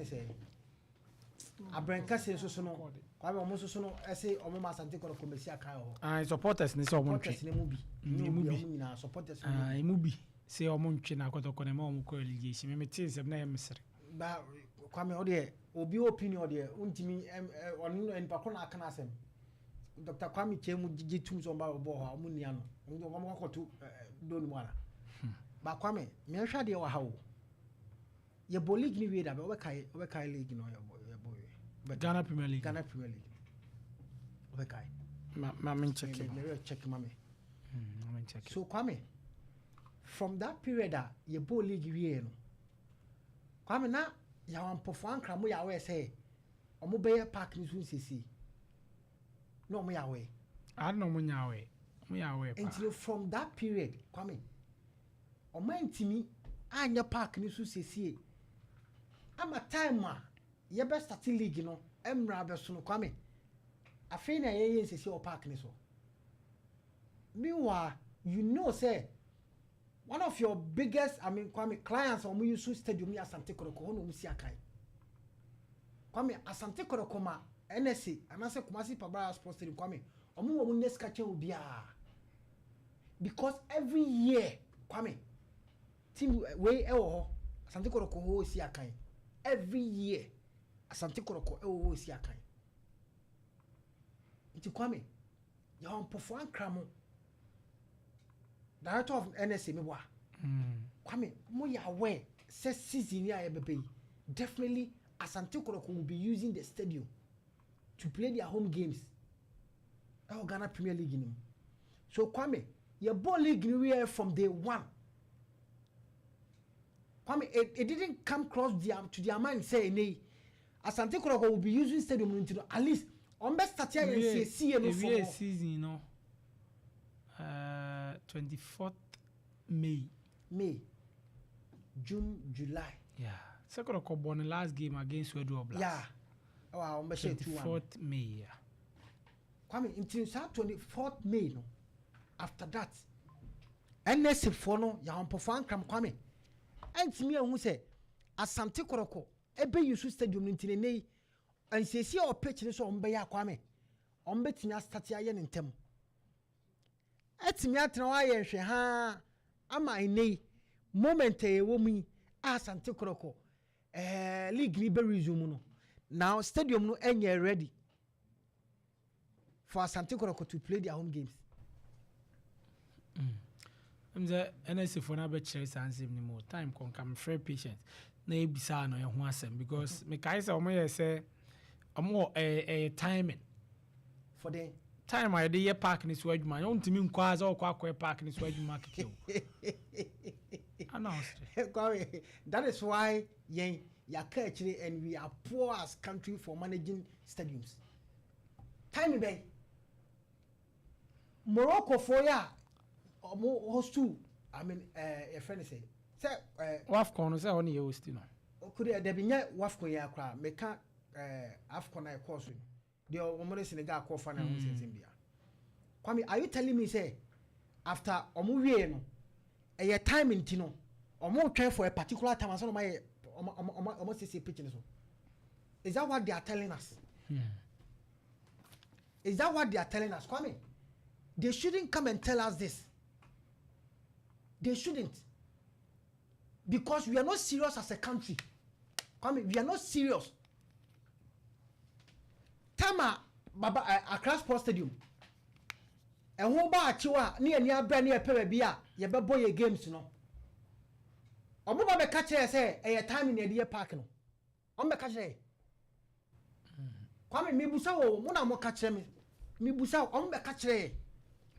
sɛ Abrɛnkɛse nso so no, Kwame, ɔmo nso so no ɛsɛ ɔmo ma Asante Kɔtɔkɔ mɛsi akan wɔ hɔ. Ah, supporters ne sɛ ɔmo supporters ntwe. Ne mu bi. Ne emu mu bi. bi. Ɔmo nyinaa supporters ne mu Ah, bi. emu bi sɛ ɔmo ntwe na Kɔtɔkɔ na ɛma ɔmo kɔ relegation. Mɛmɛ te nsɛm na ɛyɛ mesere. Ba Kwame, ɔdeɛ obi opinion deɛ ntumi ɛm ɛ ɔno nipa ko na aka n'asɛm. Dr Kwame kyɛn mu gye tum sɛ ɔba bɔ hɔ a, ɔmo nia no ɔmo kɔkɔto do ne mu ana. Ba Kwame, mìíràn deɛ wɔ ha o, yɛbɔ league ni wie dabe, ɔbɛkae league no yɛbɔ wie. Ghana Premier League. Ghana Premier League, ɔbɛkae. Ma me nkyɛke. Mɛ check ma me. Ma me nkyɛke. So Kwame, from that period a yɛbɔ league wie no, Kwame, na Yaw Ampofo Ankrah mo yɛ awɛ sɛ ɔmo bɛyɛ park ni so nsiesie na ɔmo yɛ awɛ. Ade na ɔmo nya awɛ, ɔmo yɛ awɛ paa. Nti from that period, Kwame, ɔmo ntumi anyɛ park ni so siesie ama time a yɛbɛ start league no mmerɛ abɛso no. Kwame, afei na yɛyɛ nsiesie wɔ park ni so. Meanwhile, you know say one of your biggest, I mean, Kwame, clients a wɔn use stadium ni Asante Kɔtɔkɔ hɔ na wɔn si akan. Kwame, Asante Kɔtɔkɔ ma NSA anaasɛ Kumasi Pabara Sports Stadium, Kwame, wɔn wɔ wɔn nyɛ sika kyɛn obiara because every year, Kwame, team wei ɛwɔ hɔ, Asante Kɔtɔkɔ hɔ si akan. Every year Asante Kɔtɔkɔ ɛwɔ hɔ si akan. Nti Kwame, Yaw Ampofo Ankrah mo, director of NSA mi bɔ a, Kwame, mo yɛ aware sɛ season yi a yɛbɛbɛ yi, definitely Asante Kɔtɔkɔ will be using the stadium to play their home games ɛwɔ Ghana Premier League ni mu. So Kwame, yɛbɔ league ni wie, from day one, Kwame, it didn't come cross to their mind sɛ ene yi Asante Kɔtɔkɔ will be using stadium no. Nti no, at least ɔn bɛ start ayɛ nsiesie no ewie from season no 24th May. May, June, July. Yeah, sɛ Kɔtɔkɔ bɔ ne last game against Swedru Oblast. Yeah, ɛwɔ a wɔn bɛ hyɛ 2-1. 24th May, yeah. Kwame, nti saa 24th May no, after that, NSA foɔ no, Yaw Ampofo Ankrah, Kwame, ɛntumi ehu sɛ Asante Kɔtɔkɔ ebe use stadium no. Nti ne yi nsiesie a ɔpɛ kyerɛ sɛ ɔmo bɛyɛ a, Kwame, ɔmo bɛtumi astart ayɛ ne ntɛm, ɛtumi atena hɔ ayɛ nhwɛ haa ama ɛnɛ yi moment a yɛwɔ mu yi a Asante Kɔtɔkɔ league ni bɛ resume no, now stadium no ɛnyɛ ready for Asante Kɔtɔkɔ to play their home games. Sɛ NSA foɔ no abɛkyerɛ saa nsɛm no mu time kɔnka mefrɛ Patient na ɛbisaa no ɛho asɛm because mekae sɛ ɔmo yɛ sɛ ɔmo wɔ ɛyɛ timing. For the Time a yɛde yɛ park ne so adwuma, ɔntumi nkɔ a sɛ ɔkɔ akɔyɛ park ne so adwuma keke o ana ɔsere. Kwame, that is why yɛn yɛaka akyire and we are poor as country for managing stadiums. Time bɛn Morocco foɔ yi a ɔmo host, I mean, yɛfrɛ no sɛ WAFCON no sɛ ɔne yɛ host no. Kuri dabi, nyɛ WAFCON yi akora meka, AFCON a ɛkɔɔ so yi deɛ, ɔmo de Senegal kɔɔ fa na ɛho nsɛnsɛm bia. Kwame, are you telling me say after ɔmo wie no, ɛyɛ time nti no ɔmo twɛn for a particular time ansa na ɔmo ayɛ ɔmo siesie pitch no so? Is that what they are telling us? Is that what they are telling us? Kwame, they shouldn't come and tell us this. They shouldn't, because we are not serious as a country. Kwame, we are not serious. Tama baba Accra Sports Stadium ɛho ba akyiw a ne yɛn ni abɛ ne yɛpɛ baabi a yɛbɛbɔ yɛ games no, ɔmo ba bɛka kyerɛ sɛ ɛyɛ time na yɛde yɛ park no. Ɔmo bɛka kyerɛ. Kwame, mibusa wɔ mo na mo ka kyerɛ mi, mibusa, ɔmo bɛka kyerɛ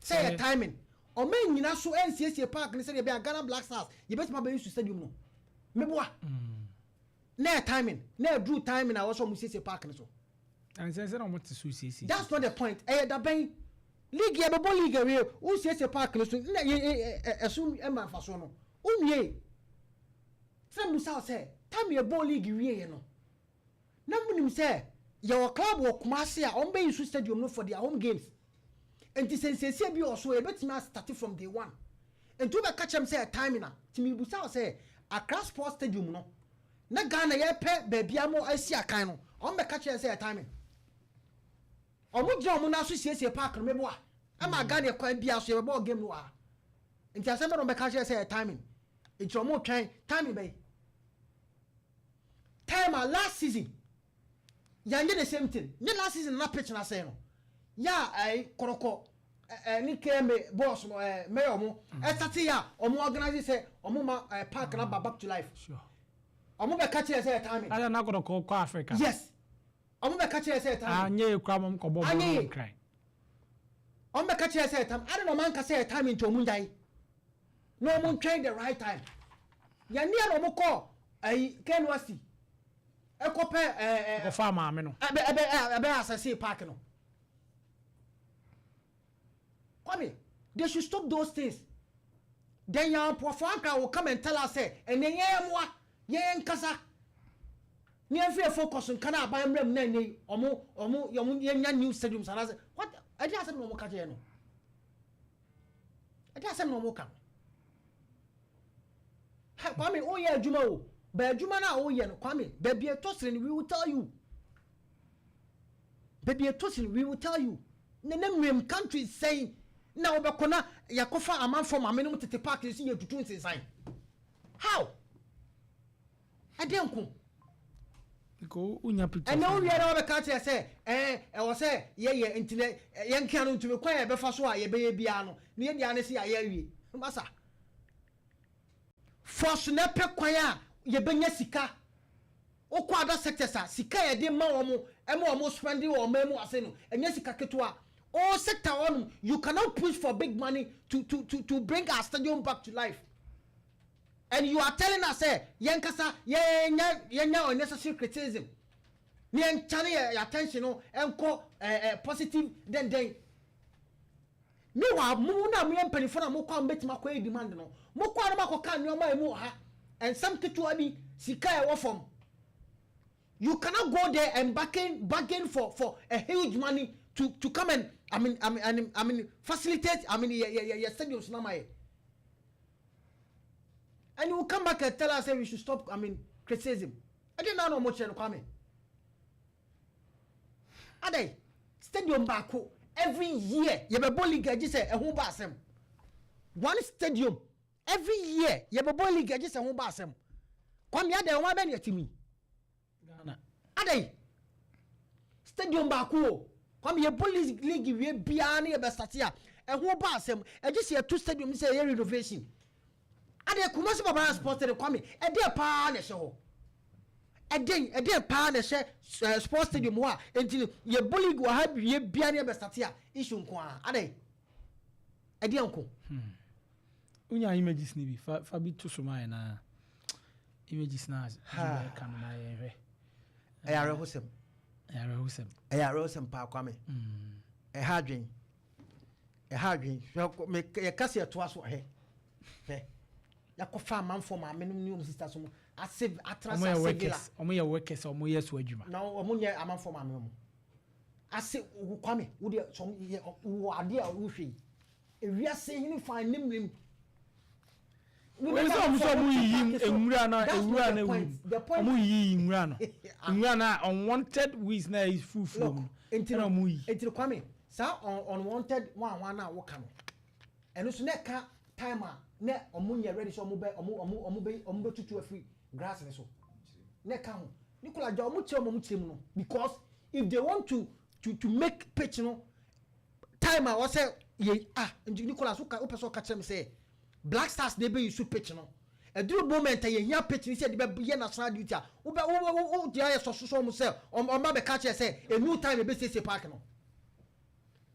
sɛ ɛyɛ timing, ɔmo nyina so ɛnsiesie park ne sɛdeɛ ɛbɛyɛ Ghana Black Stars yɛbɛtumi abɛyi su stadium no. Meboa na yɛ timing na ɛduru timing a wɔsɔ ɔmo siesie park ne so. Ansɛ sɛ na ɔmo te so siesie. That's not the point. Ɛyɛ dabɛn league yɛ bɛbɔ league awie, o siesie park ne so na yɛ ɛ ɛso ɛma nfa so no o nwie. Sɛ musa sɛ time yɛ bɔ league wie yɛ no, na mu nim sɛ yɛwɔ club wɔ Kumasi a wɔn bɛyi so stadium no for their home games, nti sɛ nsiesie bi wɔ so, yɛbɛtumi astart from day one. Nti wobɛka kyerɛ m sɛ time na nti mibusa sɛ Accra Sports Stadium no Na Ghana yɛpɛ baabi a mo asi akan no, ɔmo bɛka kyerɛ sɛ yɛ timing. Ɔmo gyina ɔmo nan so siesie park no meboa ɛma Ghana kwan bia so yɛbɛbɔ game no wɔ ha. Nti asɛm bɛ na ɔmo bɛka kyerɛ sɛ yɛ timing? Nti ɔmo twɛn timing bɛyi time a last season yɛnyɛ the same thing nye last season na pitch na sɛn no yɛ a ɛyi Kɔtɔkɔ ɛ ne KMA boss no, mayor mo ɛsate yɛ a ɔmo organize sɛ ɔmo ma park na ba back to life. Ɔmo bɛka kyerɛ sɛ yɛ timing. Ada na Kɔtɔkɔ kɔ Africa. Yes, ɔmo bɛka kyerɛ sɛ yɛ timing. Anyɛ ekura mo kɔ bɔ Anyɛ bɔɔl yie. Nkran. Ɔmo bɛka kyerɛ sɛ yɛ time ade na ɔmo anka sɛ yɛ timing, nti ɔmo ngyae na ɔmo ntwɛn the right time. Yɛn ní ɛna ɔmo kɔ ɛyi KNUST ɛkɔ pɛ ɛɛ ɛɛ Kɔfa maame no. Ɛbɛ asɛse park no. Kwame, they should stop those things. Then Yaw Ampofo Ankrah will come and tell us say ɛnɛ yɛn mmoa yɛn nkasa ní yɛn fi yɛ focus nka na aban mmerɛ mu na ɛnɛ ɔmo yɛnya new stadiums anaasɛ what? Ɛdi asɛm na ɔmo ka kyerɛ no, ɛdi asɛm na ɔmo ka no. Ha, Kwame, oyɛ adwuma o, bɛ adwuma no a oyɛ no, Kwame, baabi ɛtɔ sere no, we will tell you. Baabi ɛtɔ sere, we will tell you. Ne mmerɛm country sɛn na wobɛkɔ na yɛkɔfa amanfoɔ maame no mu tete park so yɛtutu nsensan? How? Ɛdeɛ nko? Nko wonya picture. Ɛnɛ wowie na wobɛka kyerɛ sɛ ɛwɔ sɛ yɛyɛ nti nɛ yɛnkea no ntumi kwan a yɛbɛfa so a yɛbɛyɛ biara no ne yɛdeɛ ne sɛ yɛayɛ awie. Masa force na pɛ kwan a yɛbɛnya sika. Wokɔ other sectors a, sika yɛde ma wɔn, ɛma wɔn spending wɔ ɔman mu ase no, ɛnyɛ sika ketewa. All sector hɔnom, you cannot push for big money to bring our stadium back to life, and you are telling us say yɛn kasa yɛnya unnecessary criticism ne yɛn channel yɛ attention no ɛnkɔ ɛɛ ɛɛ positive dɛndɛn. Meanwhile, mo na mo yɛ mpanyinfoɔ na mo kɔ a mo bɛtumi akɔ yɛ demand no, mo kɔ a no mo akɔka nneɛma a emu wɔ ha, nsɛm ketewa bi, sika a ɛwɔ fam. You cannot go there and bargain for a huge money to come and I mean facilitate, I mean, yɛ stadiums na ma yɛ, and you will come back and tell us say we should stop, I mean, criticism. Ɛdi na ɔmo kyerɛ no, Kwame, adai stadium baako, every year yɛbɛbɔ league agye sɛ ɛho ba asɛm. One stadium, every year yɛbɛbɔ league agye sɛ ɛho ba asɛm. Kwame, adai wɔn abɛn yɛ timi? Ghana. Adai stadium baako o, Kwame, yɛbɔ league wie biara ne yɛbɛ start a, ɛho ba asɛm, ɛgye sɛ yɛto stadium sɛ ɛyɛ renovation. Adai Kumasi Baba Sports Stadium, Kwame, ɛdeɛ paa na ɛhyɛ hɔ? Ɛdeɛ paa na ɛhyɛ sports stadium hɔ a nti yɛbɔ league wɔ ha wie biara ne yɛbɛ start a, issue nko a? Adai, ɛdeɛ nko? Wonya images ni bi fa bi to so ma yɛ na images na Ha. ka no na yɛhwɛ. Ɛyɛ awerɛhosɛm. Ɛyɛ awerɛhosɛm. Ɛyɛ awerɛhosɛm paa, Kwame. Ɛha adwen, ɛha adwen. Hwɛ, yɛka sɛ yɛtoa so, hwɛ, hwɛ, yɛakɔfa amanfoɔ maame nom ne ɔmo sister so mu ase atena Ɔmo sɛ yɛ ase villa. workers, ɔmo yɛ workers a ɔmo yɛ so adwuma. Na ɔmo nyɛ amanfoɔ maame mu ase wo. Kwame, wo deɛ sɔm yɛ wɔ adeɛ a wohwɛ yi, ewiase hene fa ne mmerem. Wọ́n sɛ ɔmo yiyi nwura na ewu, ɔmo yiyi nwura no a unwanted weeds na ɛyɛ fufuo mu nti ɛna no ɔmo yi. Nti no, Kwame, saa unwanted one one a woka no, ɛno so na ɛka time a na ɔmo nyɛ ready sɛ ɔmo bɛ tutu afiri grass ne so na ɛka ho. Nicola gya ɔmo kyerɛ ɔmo kyerɛ mu no, because if they want to make pitch no time a wɔsɛ yɛ ah, nti Nicola so ka wopɛ sɛ ɔka kyerɛ mi sɛ Black Stars na ebe yi so pitch no, ɛduru moment a yɛhia pitch ni sɛ yɛde bɛ yɛ national duty a, wobɛ wo wo wo deɛ ayɛ sɔso so ɔmo sɛ ɔmo abɛka kyerɛ sɛ a new time ebe siesie park no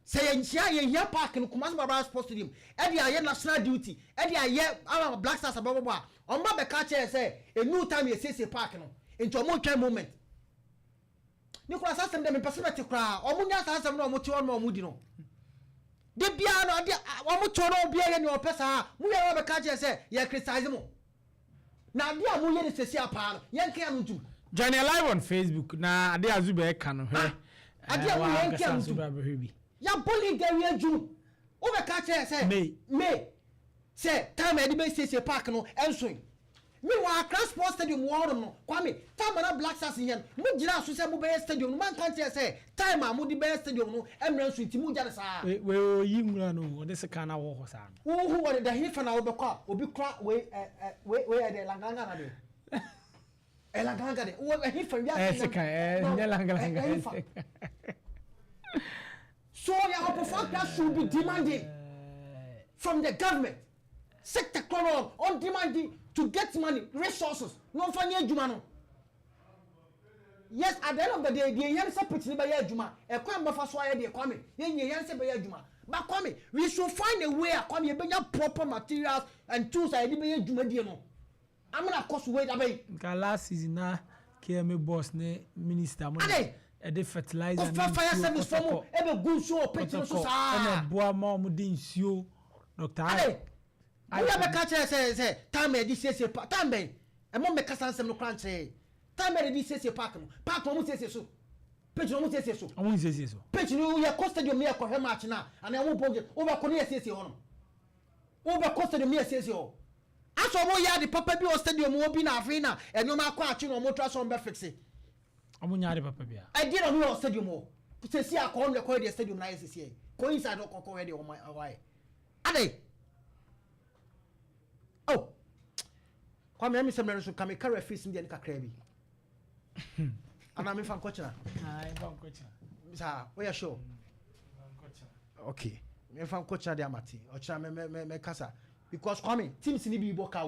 sɛ yɛnhyia yɛhia park no, Kumasi Baba Sports Stadium, ɛde ayɛ national duty, ɛde ayɛ ama Black Stars abɛbɔbɔ a, ɔmo abɛka kyerɛ sɛ a new time yɛsiesie park no, nti ɔmo twɛn moment. Nicola, saa asɛm dɛ mepɛ sɛ bɛte koraa. Ɔmo nya saa asɛm no, ɔmo te hɔ no, ɔmo di no de biara no ade, ɔmo te hɔ no, obiara yɛ nea ɔpɛ. Saa mo yɛ ɔbɛka kyerɛ sɛ yɛ criticize mo na ade a moyɛ no sɛsi apaa no, yɛnka no ntum. Join yɛ live on Facebook na ade a Zuba ɛka no, hwɛ. Ah, ade a moyɛ nka no nso ntum. bɛ abɛhwɛ bi. Yɛabɔ league awie June, wobɛka kyerɛ sɛ May. May sɛ time a yɛde bɛsiesie park no ɛnsoe. Meanwhile, Accra Sports Stadium wɔ hɔnom no, Kwame, time na Black Stars yɛn mo gyina so sɛ mo bɛyɛ stadium no, man kan kyerɛ sɛ time a mo de bɛyɛ stadium no mmerɛ nso, nti mo gya ne saa. Wei oyi nwura no, ɔde sika na wɔ hɔ saa no. Wohu wɔ de dahin fa na wobɛkɔ a, obi kora wei ɛ ɛ wei wei yɛ de langalanga na de ɛ langalanga de wɔ ɛhin fa wiase. Sika nyɛ langalanga. Ɛhin fa so Yaw Ampofo Ankrah should be demanding from the government sector kɔnɔ on demanding to get money, resources na ɔnfa nyɛ adwuma no. Yes, at the end of the day, deɛ yɛn sɛ pitch ni bɛyɛ adwuma, ɛkwan bɛfa so ayɛ deɛ, Kwame, yɛn nyɛ yɛn sɛ bɛyɛ adwuma, but Kwame, we should find a way a, Kwame, yɛbɛnya proper materials and tools a yɛde bɛyɛ adwumadie no amena kɔ so wei dabɛyi. Nka last season na KMA boss ne minister mo Ade! ɛde fertilizer. Kɔfɛ fire service fɔ mu ɛbɛ gu nsuo wɔ pitch no so saa. Ɛna ɛboa ma ɔmo de nsuo, Dr. Ade, woyɛ bɛka kyerɛ sɛ time a yɛde siesie pa, time bɛn? Ɛmɔ mmɛkasa nsɛm no kora nkyerɛ time a yɛde siesie park no. Park no, ɔmo siesie so, pitch no, ɔmo siesie so. Ɔmo nsiesie so. Pitch no, yɛ kɔ stadium ne yɛ kɔhwɛ match na ana ɔmo bɔ game, wobɛkɔ ne yɛ siesie hɔ no, wobɛkɔ stadium ne yɛ siesie hɔ asɔ ɔmo yɛ ade papa bi wɔ stadium hɔ bi na afei na ɛnneɛma akɔ akyi na ɔmo tra so, ɔmo bɛ fix. Ɔmo nya ade papa bia. Ɛdeɛ na ɔmo yɛ wɔ stadium hɔ siesie akɔ ɔmo kɔ yɛ deɛ stadium na ayɛ siesie kɔ inside ɔkɔ kɔ yɛ deɛ ɔmo ayɛ ade. Oh, Kwame, ɛmi sɛ mmerɛ no so kame ka referees deɛ no kakra bi anaa mefa nkɔkyena saa. Woyɛ sure? Okay, mefa nkɔkyena deɛ amate ɔkyena mɛkasa because, Kwame, teams ni bi bɔ ka o.